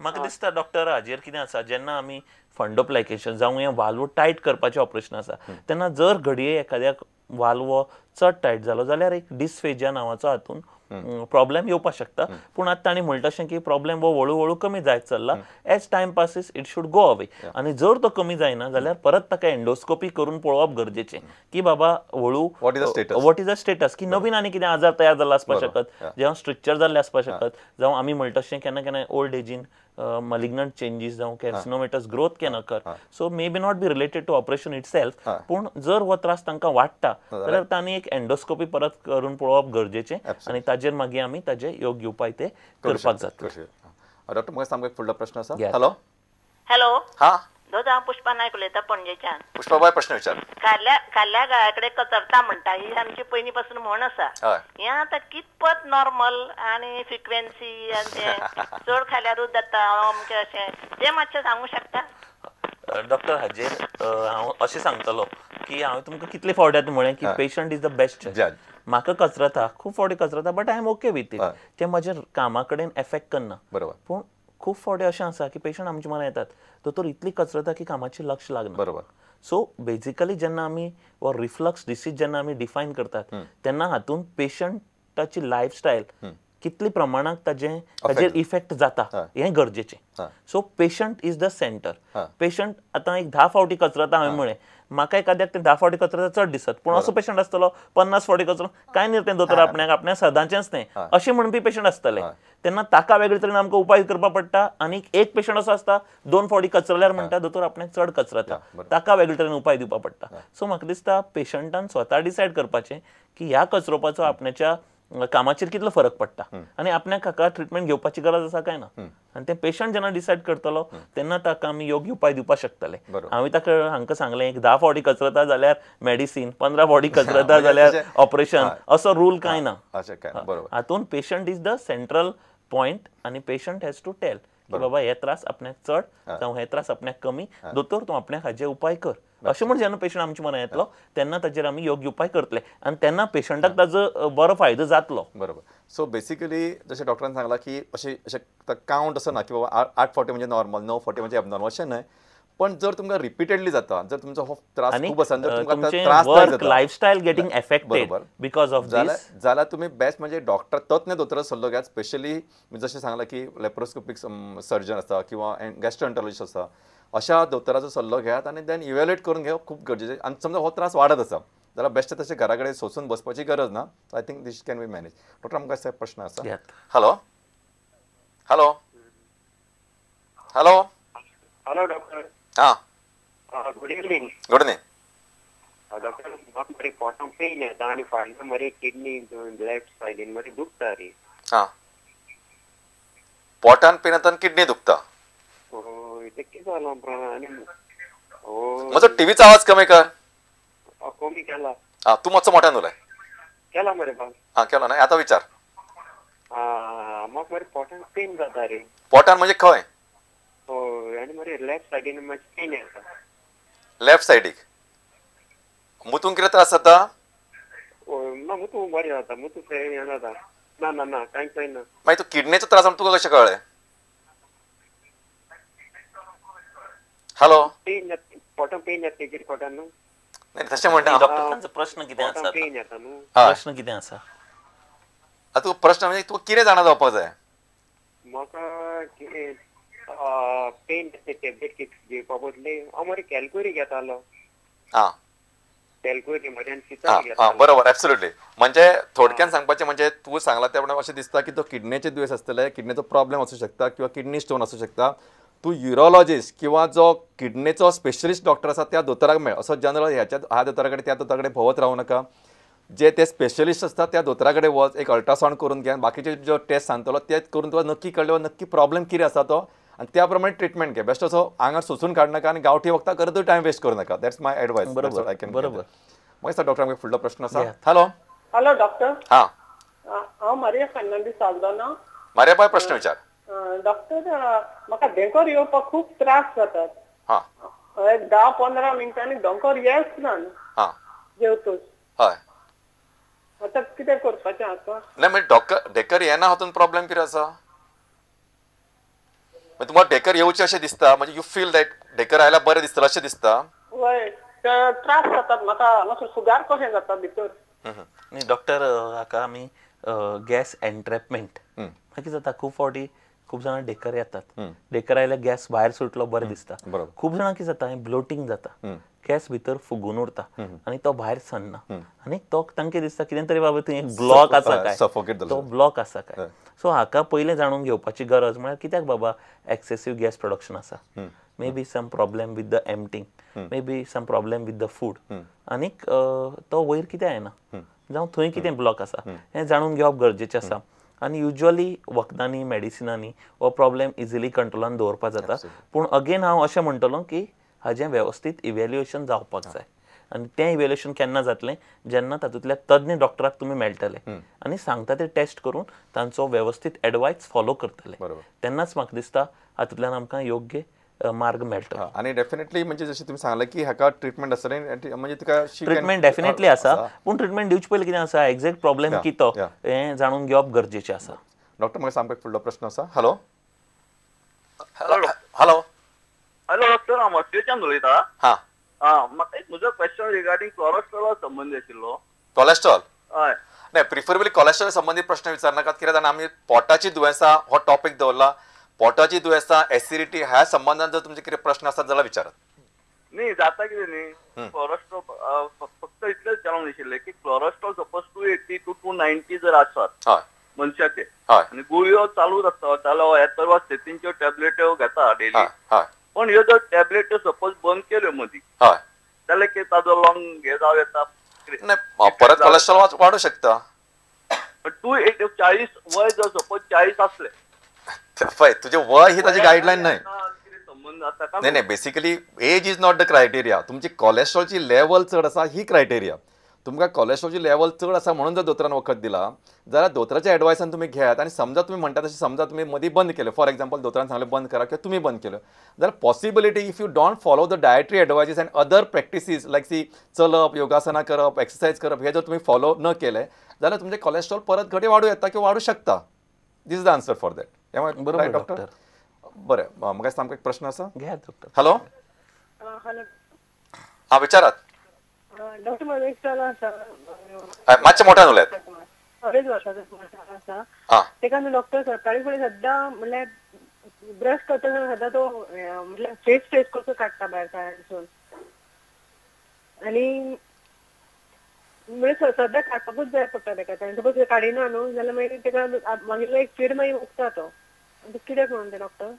म्हाका दिसता डॉक्टर हाजेर कितें आसा, जेन्ना आमी फंडोप्लायकेशन जावं हें वाल्व टायट करपाचें ऑपरेशन आसा तेन्ना जर घडये एखाद्याक वाल्व चड टायट जालो जाल्यार एक डिस्फेजिया नांवाचो हातून प्रॉब्लेम येवपाक शकता. पूण आतां तांणी म्हणटा तशें की प्रॉब्लेम हो हळू हळू कमी जायत चल्ला, as time passes it should go away. आनी जर तो कमी जायना जाल्यार परत ताका एंडोस्कोपी करून पळोवप गरजेचें की बाबा हळू what is the status, की नवीन आनी कितें आजार तयार जाल्लो आसपाक शकत, जावं स्ट्रक्चर जाल्लें आसपाक शकत, जावं आमी म्हणटा तशें केन्ना केन्ना ओल्ड एजीन मलिग्नंट चेंजीस जावं carcinomatous growth can occur. So may be not be related to operation itself, पूण जर हो त्रास तांकां वाडटा जाल्यार तांणी एक एंडोस्कोपी परत करून पळोवप गरजेचें आनी ताजेर मागीर आमी ताजे योग्य उपाय ते करपाक जाता. डॉक्टर म्हाका सामको एक फुडलो प्रश्न आसा. हॅलो हॅलो, हां दोतोर, हांव पुष्पा नायक उलयतां पणजेच्यान. पुष्पाबाय प्रश्न विचार. खाल्ल्या गळ्या कडेन कचरता म्हणटा ही आमची पयलीं पासून म्हण आसा. हें आतां कितपत नॉर्मल आनी फ्रिक्वेन्सी आनी तें चड खाल्यारूच जाता अमकें अशें तें मातशें सांगूं शकता? डॉक्टर हाजेर हांव अशें सांगतलो की हांवें तुमकां कितले फावटी आतां म्हळें की patient is the best judge. म्हाका कचरता, खूब फावटी कचरता, but I am okay with it, तें म्हज्या कामा कडेन एफेक्ट करना. बरोबर. पूण खूब फावटी अशें आसा की पेशंट आमचे म्हऱ्यांत येतात, दोतोर इतली कचरता की कामाचें लक्ष लागना. बरोबर. सो बेजिकली जेन्ना आमी हो रिफ्लक्स डिसीज जेन्ना आमी डिफायन करतात तेन्ना हातूंत पेशंटाची लायफस्टायल कितले प्रमाणात ताजेर इफेक्ट जाता हें गरजेचें. So patient is the centre. Patient आतां एक 10 फावटी कचरता हांवें म्हळें, म्हाका एखाद्याक तें 10 फावटी कचरता चड दिसत, पूण असो पेशंट आसतलो 50 फावटी कचरो कांय न्ही तें दोतोर आपण्याक आपल्या सदांचेंच तें अशें म्हणपी पेशंट आसतले, तेन्ना ताका वेगळे तरेन आमकां उपाय करपाक पडटा. आनी एक पेशंट असो आसता 2 फावटी कचरल्यार म्हणटा दोतोर आपण्याक चड कचरता, ताका वेगळे तरेन उपाय दिवपाक पडटा. सो म्हाका दिसता पेशंटान स्वता डिसायड करपाचें की ह्या कचरोपाचो आपण्याच्या कामाचेर कितलो फरक पडटा आनी आपल्याक हाका ट्रिटमेंट घेवपाची गरज आसा काय ना, आनी तें पेशंट जेन्ना डिसायड करतलो तेन्ना ताका आमी योग्य उपाय दिवपाक शकतले. हांवें ताका हांकां सांगलें एक 10 फावटी कचरता जाल्यार मेडिसीन, 15 फावटी कचरता जाल्यार ऑपरेशन, असो रूल कांय ना. हातूंत patient is the central point आनी पेशंट हॅज टू टेल की बाबा हे त्रास आपल्याक चड जावं हे त्रास आपल्याक कमी, दोतोर तूं आपल्याक हाजे उपाय कर अशें म्हण जेन्ना पेशंट आमच्या मनांत येतलो तेन्ना ताजेर आमी योग्य उपाय करतले आनी तेन्ना पेशंटाक ताजो बरो फायदो जातलो. बरोबर. सो बेसिकली जशें डॉक्टरान सांगलां की अशें अशें कावंट असो ना की बाबा 8 फावटी म्हणजे नॉर्मल, 9 फावटी म्हणजे एबनॉर्मल अशें न्हय, पण जर तुमकां रिपीटेडली जाता, जर तुमचो हो त्रास खूब आसा, जर तुमकां त्रास work lifestyle getting affected because of this, जाल्यार तुमी बेस्ट म्हणजे डॉक्टर तज्ञ दोतोरा सल्लो घेयात. स्पेशली जशें सांगलां की लॅप्रोस्कोपीक सर्जन आसा किंवा गॅस्ट्रोएंटरोलॉजिस्ट आसा, अशा दोतोराचो सल्लो घेयात आनी देन इव्हॅल्युएट करून घेवप खूब गरजेचें. आनी समजा हो त्रास वाडत आसा जाल्यार बेस्ट तशें घरा कडेन सोंसून बसपाची गरज ना. I think this can be manage. Doctor आमकां प्रश्न आसा. Hello hello hello hello doctor. हां, good evening. Good evening doctor. म्हाका मरे पोटान पेन येता आनी फाटल्यान मरे किडनी लेफ्ट सायडीन मरे दुखता रे. हां, पोटान पेन येता आनी किडनी दुखता. हय, तें कितें जालां आनी मातसो टिवीचो आवाज कमी कर. कमी केला. हां, तूं मातसो मोठ्यान उलय. केला मरे बाब. हां, केला ना, आतां विचार. हां, म्हाका मरे पोटान पेन जाता रे. पोटान म्हणजे खंय? हय, आनी मरे लेफ्ट सायडीन मातशें पेन येता. लेफ्ट सायडीक मुतून कितें त्रास जाता? ना, मुतूं बरें जाता, मुतूं हें जाता. ना ना ना, कांयच जायना. मागीर तूं किडनेचो त्रास आनी तुका कशें कळ्ळें? हॅलो, पेन जाता पोटान, पेन जाता तेजेर पोटान न्हू. नाही तशें म्हणटा डॉक्टर, प्रश्न कितें आसा? पेन येता न्हू. प्रश्न कितें आसा? आतां तुका प्रश्न म्हणजे तुका कितें जाणा जावपाक जाय? म्हाका कितें पेन टॅबलेट घेवपा बदले हांव मरे कॅलकुरी घेतालो. हां, कॅलकुरी मरे आनी सितार घेतालो. बरोबर, ॲब्सोल्युटली. म्हणजे थोडक्यान सांगपाचें म्हणजे तूं सांगला त्या प्रमाणे अशें दिसता की तो किडनेचे दुयेंस आसतलें, किडनेचो प्रॉब्लेम आसूं शकता किंवा किडनी स्टोन आसूं शकता. तूं युरोलॉजिस्ट किंवा जो किडनेचो स्पेशलिस्ट डॉक्टर आसा त्या दोतोराक मेळ. असो जनरल ह्याच्या ह्या दोतोरा कडेन त्या दोतोरा कडेन भोंवत रावूं नाका. जे ते स्पेशलिस्ट आसता त्या दोतोरा कडेन वच, एक अल्ट्रासावंड करून घे, बाकीचे जो टेस्ट सांगतलो ते करून तुका नक्की कळ्ळें नक्की प्रॉब्लेम कितें आसा तो, आनी त्या प्रमाणे ट्रिटमेंट घे. बेस्ट असो आंगार सोसून काडनाका आनी गांवठी वखदां करतूय टायम वेस्ट करूं नाका. That's my advice. बरोबर, बरोबर. मागीर सर डॉक्टर आमकां फुडलो प्रश्न आसा. Hello hello doctor. हां, हांव मारिया फर्नांडीस साल्दोना. मारिया बाय, प्रश्न विचार. डॉक्टर, म्हाका दोंगर येवपाक खूब त्रास जातात. हां, 10-15 मिनटांनी दोंगर येच ना. हां, जेवतोच. हय, आतां कितें करपाचें आतां? ना म्हणजे डॉक्टर डेकर येना हातून प्रॉब्लेम कितें आसा? तुम्हाला ढेकर येवचे अशें दिसता, म्हणजे you feel that ढेकर आयल्यार बरें दिसतलें अशें दिसता? वय, त्रास जातात म्हाका, मातसो फुगार कशें जाता भितर. न्ही डॉक्टर, हाका आमी गॅस एन्ट्रेपमेंट मागीर जाता. खूब फावटी खूब जाणां ढेकर येतात, ढेकर आयल्यार गॅस भायर सुटलो बरें दिसता. खूब जाणां कितें जाता, हें ब्लोटींग जाता, गॅस भितर फुगून उरता आनी तो भायर सरना आनी तो तांकां दिसता कितें तरी बाबा थंय एक ब्लॉक आसा काय, तो ब्लॉक आसा काय. सो हाका पयलें जाणून घेवपाची गरज म्हळ्यार कित्याक बाबा एक्सेसीव गॅस प्रोडक्शन आसा, may be some problem with the emptying, may be some problem with the food, आनीक तो वयर कित्याक येना जावं थंय कितें ब्लॉक आसा हें जाणून घेवप गरजेचें आसा. आनी युज्वली वखदांनी मेडिसिनांनी हो प्रॉब्लेम इजिली कंट्रोलान दवरपाक जाता. पूण अगेन हांव अशें म्हणटलो की हाजें वेवस्थीत इव्हॅल्युएशन जावपाक जाय आनी तें इव्हॅल्युएशन केन्ना जातलें, जेन्ना तातूंतल्या तज्ञ डॉक्टराक तुमी मेळटले आनी सांगता ते टेस्ट करून तांचो वेवस्थीत एडवायस फॉलो करतले, तेन्नाच म्हाका दिसता हातूंतल्यान आमकां योग्य मार्ग मेळटलो. आनी डेफिनेटली म्हणजे जशें तुमी सांगलें की हाका ट्रिटमेंट आसतलें, म्हणजे तुका ट्रिटमेंट डेफिनेटली आसा, पूण ट्रिटमेंट दिवचे पयलीं कितें आसा एक्झॅक्ट प्रॉब्लेम कितो हें जाणून घेवप गरजेचें आसा. डॉक्टर म्हाका सामको एक फुडलो प्रश्न आसा. Hello hello hello hello doctor, हांव मडगांवच्यान उलयतां. हां, म्हाका एक म्हजो क्वेश्चन रिगार्डींग कोलेस्ट्रॉला संबंदी आशिल्लो. कोलेस्ट्रॉल? हय. नाही, प्रिफरेबली कोलेस्ट्रॉल संबंदी प्रश्न विचारनाकात, कित्याक जाणा आमी पोटाची दुयेंसां हो टॉपीक दवरला. पोटाची दुयेंसां, एसिडिटी ह्या संबंदान जर तुमचे कितें प्रश्न आसात जाल्यार विचारात. न्ही जाता कितें न्ही, कोलेस्ट्रॉल फक्त इतलेंच जाणून आशिल्लें की कोलेस्ट्रॉल सपोज 280 to 290 जर आसत मनशाचे आनी गुळयो चालूच आसता जाल्यार येतरवा स्टेटीनच्यो टॅबलेट्यो घेता डेली, पण ह्यो जर टॅबलेट्यो सपोज बंद केल्यो मदीं जाल्यार कितें ताजो लॉंग हे जावं येता? परत कोलेस्ट्रॉल वाडूं शकता. 240 वय जर सपोज 40 असले, पळय तुजें वय ही ताजी गायडलायन न्हय. नाही नाही, basically age is not the criteria. तुमची कोलेस्ट्रॉलची लेवल चड आसा ही क्रायटेरिया. तुमकां कोलेस्ट्रॉलची लेवल चड आसा म्हणून जर दोतोरान वखद दिला जाल्यार दोतोराच्या एडवायसान तुमी घेयात. आनी समजा तुमी म्हणटा तशें, समजा तुमी मदीं बंद केलें, फॉर एग्जाम्पल दोतोरान सांगलें बंद करा किंवा तुमी बंद केलें जाल्यार possibility if you don't follow the dietary advices and other practices like see चलप, योगासनां करप, एक्सरसायज करप, हे जर तुमी फॉलो न केले जाल्यार तुमचें कोलेस्ट्रॉल परत घडये वाडूं येता किंवा वाडूं शकता. This is the answer for that. बरोबर डॉक्टर? बरें, म्हाका सामको एक प्रश्न आसा. घेयात डॉक्टर. हॅलो हॅलो, हां विचारात. डॉक्टर म्हजो एक चलो आसा, मातशें मोठ्यान उलयात. अडेच वर्साचो आसा, तेका न्हू डॉक्टर सकाळी फुडें सद्दां म्हणल्यार ब्रश करतना सद्दां तो म्हणल्यार फेस फेस कसो काडटा भायर ताळ्यानसून, आनी म्हणजे सद्दां काडपाकूच जाय पडटा तेका. सपोज काडिना न्हू जाल्यार मागीर तेका मागीर एक फीड मागीर उगता तो. कित्याक म्हणून तें डॉक्टर?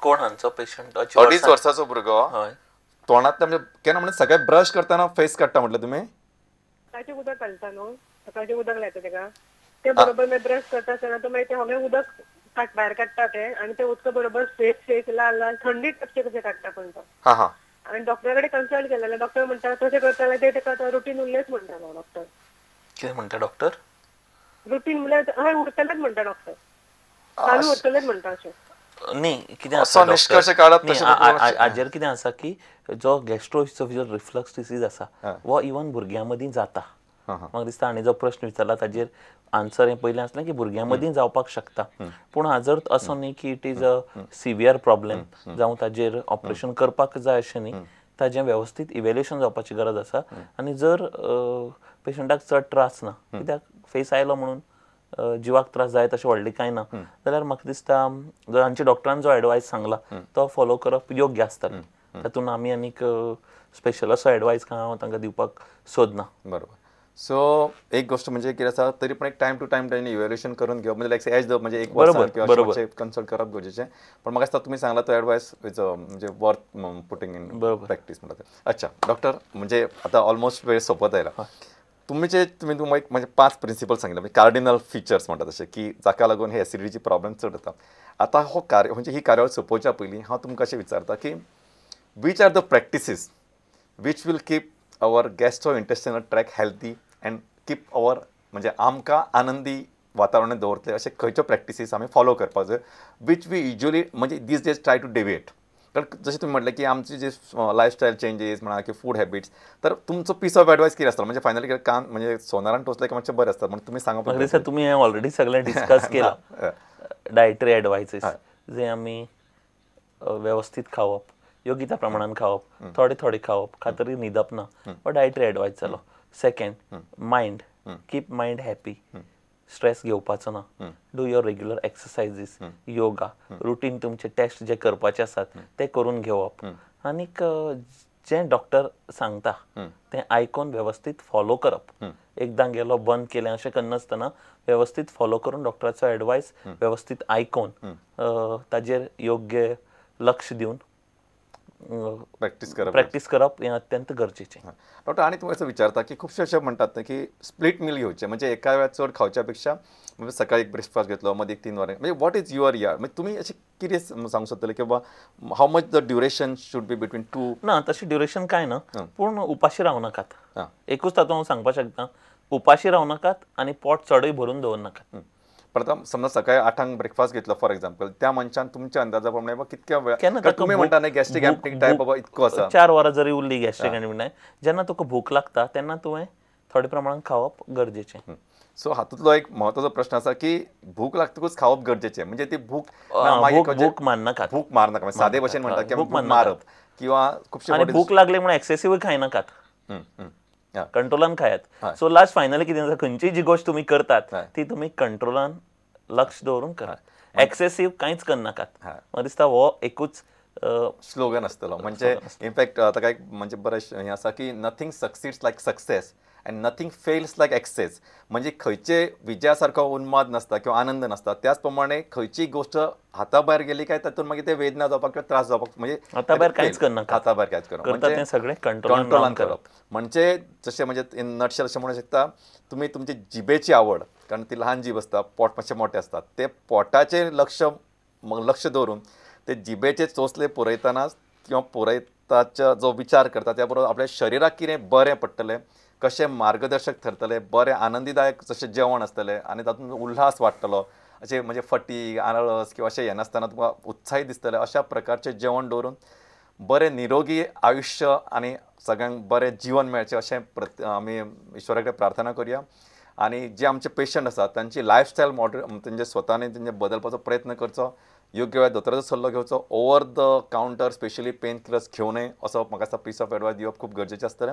कोण हांचो पेशंट? 2.5 वर्साचो भुरगो. तोंडांतल्यान म्हणजे केन्ना म्हणजे सगळे ब्रश करतना फेस काडटा म्हटलें तुमी? सकाळचें उदक घालता न्हू, सकाळचें उदक लायता तेका, ते बरोबर मागीर ब्रश करता आसतना तो मागीर ते सगळें उदक भायर काडटा तें, आनी ते उदका बरोबर फेस फेस लाल लाल थंडी टपचे कशें काडटा पण तो. आनी डॉक्टरा कडेन कन्सल्ट केलें जाल्यार डॉक्टर म्हणटा तशें करता जाल्यार ते तेका रुटीन उरलेंच म्हणटा डॉक्टर. कितें म्हणटा डॉक्टर? रुटीन म्हणल्यार हय उरतलेंच म्हणटा डॉक्टर, चालू उरतलेंच म्हणटा अशें. न्ही कितें आसा निश्कर्श काडप तशें हाजेर कितें आसा की जो गॅस्ट्रोइसोफेजियल रिफ्लक्स डिसीज आसा हो इवन भुरग्यां मदीं जाता. म्हाका दिसता हाणें जो प्रश्न विचारला ताजेर आन्सर हें पयलें आसलें की भुरग्यां मदीं जावपाक शकता, पूण हाजर असो न्ही की it is a severe problem जावं ताजेर ऑपरेशन करपाक जाय अशें न्ही. ताजें वेवस्थीत इव्हॅल्युएशन जावपाची गरज आसा. आनी जर पेशंटाक चड त्रास ना, कित्याक फेस आयलो म्हणून जिवाक त्रास जाय तशें व्हडलें कांय ना, जाल्यार म्हाका दिसता जर आमच्या डॉक्टरान जो एडवायस सांगला तो फॉलो करप योग्य आसतलें. तातूंत आमी आनीक स्पेशल असो एडवायस कांय हांव तांकां दिवपाक सोदना. बरोबर. सो एक गोष्ट म्हणजे कितें आसा तरी पण एक टायम टू टायम तांणी इव्हॅल्युएशन करून घेवप, म्हणजे लायक एज म्हणजे एक वर्सा कन्सल्ट करप गरजेचें. पण म्हाका दिसता तुमी सांगला तो एडवायस is म्हणजे वर्थ पुटींग इन प्रॅक्टीस म्हणटा. अच्छा डॉक्टर, म्हणजे आतां ऑलमोस्ट वेळ सोंपत आयला. तुमचे तुमी तुमकां एक म्हणजे 5 प्रिंसिपल सांगितले, म्हणजे कार्डिनल फिचर्स म्हणटा तशें की जाका लागून हे एसिडिटीची प्रॉब्लेम चड जाता. आतां हो कार्य म्हणजे ही कार्यावळ सोंपोवच्या पयलीं हांव तुमकां अशें विचारता की which are the practices which will keep our gastro intestinal tract healthy and keep our म्हणजे आमकां आनंदी वातावरणात दवरतले अशे खंयच्यो प्रॅक्टिसीस आमी फॉलो करपाक जाय which we usually म्हणजे these days try to deviate. कारण जशें तुमी म्हटलें की आमची जे लायफस्टायल चेंजीस म्हणा की फूड हॅबिट्स, तर तुमचो पीस ऑफ एडवायस कितें आसता म्हणजे फायनली कान म्हणजे सोनारान टोचलें की मातशें बरें आसता म्हणून तुमी सांगप. तुमी हें ऑलरेडी सगळें डिस्कस केलां डायटरी एडवायसीस जे आमी वेवस्थीत खावप, योग्य त्या प्रमाणान खावप, थोडे थोडे खावप, खातरी न्हिदप ना, हो डायटरी एडवायस जालो. Second, mind, keep mind happy, stress घेवपाचो ना, do your regular exercises, yoga, routine तुमचे टेस्ट जे करपाचे आसात ते करून घेवप, आनीक जे डॉक्टर सांगता तें आयकून वेवस्थीत फॉलो करप. एकदां गेलो बंद केलें अशें करनासतना वेवस्थीत फॉलो करून डॉक्टराचो एडवायस वेवस्थीत आयकून ताजेर योग्य लक्ष दिवन प्रॅक्टीस करप हें अत्यंत गरजेचें. डॉक्टर, आनी तुमी असो विचारता की खुबशे अशें म्हणटात की स्प्लीट मील घेवचें, म्हणजे एका वेळार चड खावच्या पेक्षा म्हणजे सकाळी एक ब्रेकफास्ट घेतलो, मदीं एक 3 वरां, म्हणजे what is your year, म्हणजे तुमी अशें कितें सांगूंक शकतले की बाबा how much the duration should be between two? ना, तशी ड्युरेशन कांय ना, पूण उपाशी रावं नाकात. एकूच तातूंत हांव सांगपाक शकता, उपाशी रावं नाकात आनी पोट चडूय भरून दवर नाकात. प्रथम समजा सकाळी 8 ब्रेकफास्ट घेतलो फॉर एक्झाम्पल, त्या मनशान तुमच्या अंदाजा प्रमाणे कितक्या वेळ, तुमी म्हणटा न्ही गॅस्ट्रीक एम्प्टिंग टायप बाबा इतको आसा, 4 वरां जरी उरली गॅस्ट्रीक एम्प्टिंग टायप, जेन्ना तुका भूक लागता तेन्ना तुवें थोडे प्रमाणान खावप गरजेचें. सो हातूंतलो एक म्हत्वाचो प्रश्न आसा की भूक लागतकूच खावप गरजेचें, म्हणजे ती भूक भूक मारनाकात, भूक मारनाका, सादे भाशेन म्हणटात की भूक मारप किंवा खुबशे भूक लागली म्हणून एक्सेसिव्ह खायनाकात, कंट्रोलान खायात. सो लास्ट फायनली कितें जाता, खंयची जी गोश्ट तुमी करतात ती तुमी कंट्रोलान लक्ष दवरून करात, एक्सेसिव्ह कांयच करनाकात. म्हाका दिसता हो एकूच स्लोगन आसतलो. म्हणजे इनफॅक्ट आतां काय म्हणजे बरें हें आसा की nothing succeeds like success and nothing fails like excess, म्हणजे खंयचे विजया सारको उन्माद नासता किंवा आनंद नासता, त्याच प्रमाणे खंयची गोष्ट हाता भायर गेली काय तातूंत मागीर ते वेदना जावपाक किंवा त्रास जावपाक, म्हणजे हाता भायर कांयच करनाका, हाता भायर कांयच करप, म्हणजे तें सगळें कंट्रोलान करप. म्हणजे जशें म्हणजे इन नटशेल अशें म्हणूंक शकता तुमी तुमची जिबेची आवड, कारण ती ल्हान जीब आसता, पोट मातशें मोटें आसता, ते पोटाचेर लक्ष लक्ष दवरून ते जिबेचे चोंचले पुरयतना किंवा पुरयताचो जो विचार करता त्या बरोबर आपल्या शरिराक कितें बरें पडटलें, कशें मार्गदर्शक थरतलें, बरें आनंदीदायक जशें जेवण आसतलें आनी तातूंत उल्हास वाडटलो, अशें म्हणजे फटीग आळस किंवा अशें येनासतना तुमकां उत्साही दिसतलें, अशा प्रकारचें जेवण दवरून बरें निरोगी आयुश्य आनी सगळ्यांक बरें जीवन मेळचें अशें आमी ईश्वरा कडेन प्रार्थना करुया. आनी जे आमचे पेशंट आसात तांची लायफस्टायल मॉडरेट, तेंचे स्वताने तेंचे बदलपाचो प्रयत्न करचो, योग्य वेळार दोतोराचो सल्लो घेवचो, over the counter specially pain killers घेवं नये असो म्हाका दिसता पीस ऑफ एडवायस दिवप खूब गरजेचें आसतलें.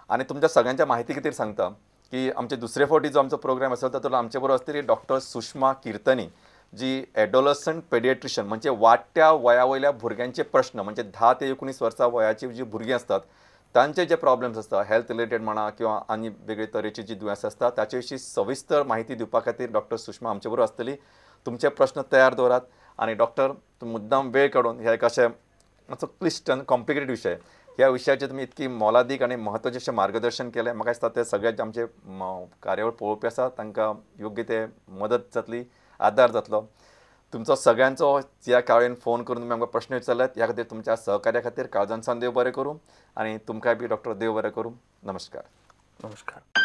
आनी तुमच्या सगळ्यांच्या म्हायती खातीर सांगता की आमचे दुसरे फावटी जो आमचो प्रोग्राम आसा तातूंत आमचे बरोबर आसतली डॉक्टर सुषमा कीर्तनी, जी एडोलसंट पेडिएट्रिशन, म्हणजे वाडट्या वया वयल्या भुरग्यांचे प्रश्न, म्हणजे 10 ते 19 वर्सां वयाची जी भुरगीं आसतात तांचे जे प्रॉब्लेम्स आसता, हेल्थ रिलेटेड म्हणा किंवा आनी वेगळे तरेची जी दुयेंसां आसता ताचे विशीं सविस्तर म्हायती दिवपा खातीर डॉक्टर सुषमा आमचे बरोबर आसतली. तुमचे प्रश्न तयार दवरात आनी डॉक्टर तुमी मुद्दाम वेळ काडून ह्या एक अशें मातसो क्लिश्ट आनी कॉम्प्लिकेटेड विशय, ह्या विशयाचेर तुमी इतकी मोलादीक आनी म्हत्वाचें अशें मार्गदर्शन केलें, म्हाका दिसता ते सगळ्याचे आमचे कार्यावळ पळोवपी आसा तांकां योग्य ते मदत जातली, आदार जातलो. तुमचो सगळ्यांचो ह्या काळेन फोन करून तुमी आमकां प्रश्न विचारल्यात ह्या खातीर तुमच्या सहकार्या खातीर काळजान देव बरें करूं आनी तुमकांय बी डॉक्टर देव बरें करूं. नमस्कार. नमस्कार.